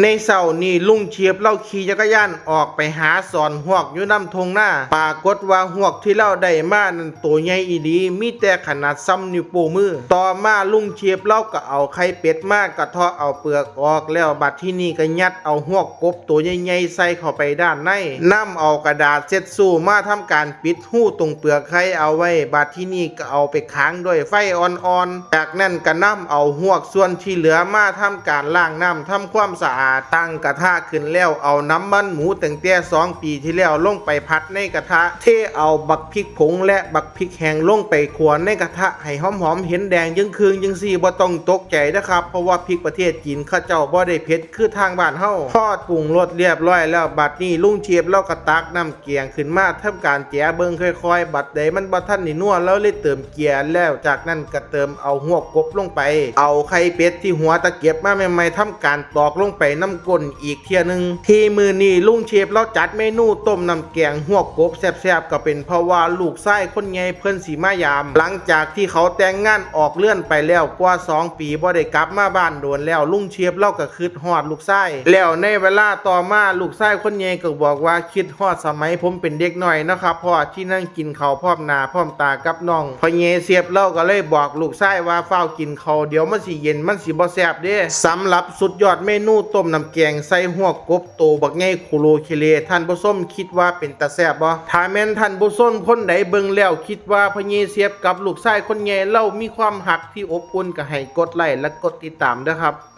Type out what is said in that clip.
ໃນເຊົ້ານີ້ລຸງເຊບລາວຂີ່ຈັກກະຍານອອກໄປຫາສອນຮວກຢູ່ນຳທົ່ງນາ. ປາກົດວ່າຮວກທີ່ລາວໄດ້ມານັ້ນໂຕໃຫຍ່ອີ່ຫຼີ, ມີແຕ່ຂະໜາດສ່ຳນິ້ວໂປ້ມື. ຕໍ່ມາລຸງເຊບລາວກໍເອົາໄຂ່ເປັດມາກະເທາະເອົາເປືອກອອກແລ້ວ ບັດທີນີ້ກໍຍັດເອົາຮວກກົບໂຕໃຫຍ່ໆໃສ່ເຂົ້າໄປດ້ານໃນ, ນຳເອົາກະດາດເຊັດຊູມາທຳການປິດຮູຕົງເປືອກໄຂ່ເອົາໄວ້. ບັດທີນີ້ກໍເອົາໄປຂັງດ້ວຍໄຟອ່ອນໆ. ຈາກນັ້ນກໍນຳເອົາຮວກສ່ວນທີ່ເຫຼືອມາທຳການລ້າງນ້ຳທຳຄວາມສະອາດ, ຕັ້ງກະທະຂຶ້ນແລ້ວເອົານ້ຳມັນໝູຕັ້ງແຕ່ສອງປີທີ່ແລ້ວລົງໄປຜັດໃນກະທະ, ເທເອົາບັກພິກຜົງ ແລະ ບັກພິກແຫ້ງລົງໄປຂົ້ວໃນກະທະໃຫ້ຫອມໆເຫັນແດງຈຶ່ງຄຶ່ງຈັ່ງຊີ້. ບໍ່ຕ້ອງຕົກໃຈເດີຄັບ ເພາະວ່າພິກປະເທດຈີນເຂົາເຈົ້າບໍ່ໄດ້ເຜັດຄືທາງບ້ານເຮົາ. ພໍປຸງລົດລຽບຮ້ອຍແລ້ວ ບັດນີ້ລຸງເຊບລາວກໍຕັກນ້ຳ ແກງຂຶ້ນມາ ທຳການແຈະເບິ່ງຄ່ອຍໆ, ບັດໃດມັນບໍ່ທັນໄດ້ນົວ ລາວເລີຍເຕີມເກືອ ແລ້ວຈາກນັ້ນກໍເຕີມເອົາຮວກກົບລົງໄປ, ເອົາໄຂ່ເປັດທີ່ຫົວຕະເກັບມາໃໝ່ໆ ທຳການຕອກລົງໄປນຳກົ້ນອີກເທື່ອໜຶ່ງ. ທີ່ມື້ນີ້ລຸງເຊບລາວຈັດເມນູຕົ້ມນ້ຳແກງຮວກກົບແຊບໆ ກໍເປັນເພາະວ່າລູກຊາຍຄົນໃຫຍ່ເພິ່ນຊິມາຢາມ. ຫຼັງຈາກທີ່ເຂົາແຕ່ງງານອອກເຮືອນໄປແລ້ວກວ່າສອງປີ ບໍ່ໄດ້ກັບມາບ້ານໂດນແລ້ວ, ລຸງເຊບລາວກໍຄຶດຮອດລູກຊາຍ. ແລ້ວໃນເວລາຕໍ່ມາ ລູກຊາຍຄົນໃຫຍ່ກໍບອກວ່າ ຄິດຮອດສະໄໝຜົມເປັນເດັກນ້ອຍເນາະຄັບ ເພາະທີ່ນັ່ງກິນເຂົ້າພ້ອມໜ້າພ້ອມຕາກັບນ້ອງ. ພໍ່ໃຫຍ່ເຊບລາວກໍເລີຍບອກລູກຊາຍວ່າ ຟ້າວກິນເຂົ້າ ດຽວມັນຊິເຢັນ ມັນຊິບໍ່ແຊບເດ້. ສຳລັບສຸດຍອດເມນູຕົ້ມນ້ຳແກງໃສ່ຮວກກົບໂຕບັກໃຫຍ່ໂຄໂລເຄເລ ທ່ານຜູ້ຊົມຄິດວ່າເປັນຕາແຊບບໍ່? ຖ້າແມ່ນທ່ານຜູ້ຊົມຄົນໃດເບິ່ງແລ້ວຄິດວ່າພໍ່ໃຫຍ່ເຊບກັບລູກຊາຍຄົນໃຫຍ່ລາວມີຄວາມຮັກທີ່ອົບອຸ່ນ ກໍໃຫ້ກົດໄລ ແລະ ກົດຕິດຕາມເດີຄັບ.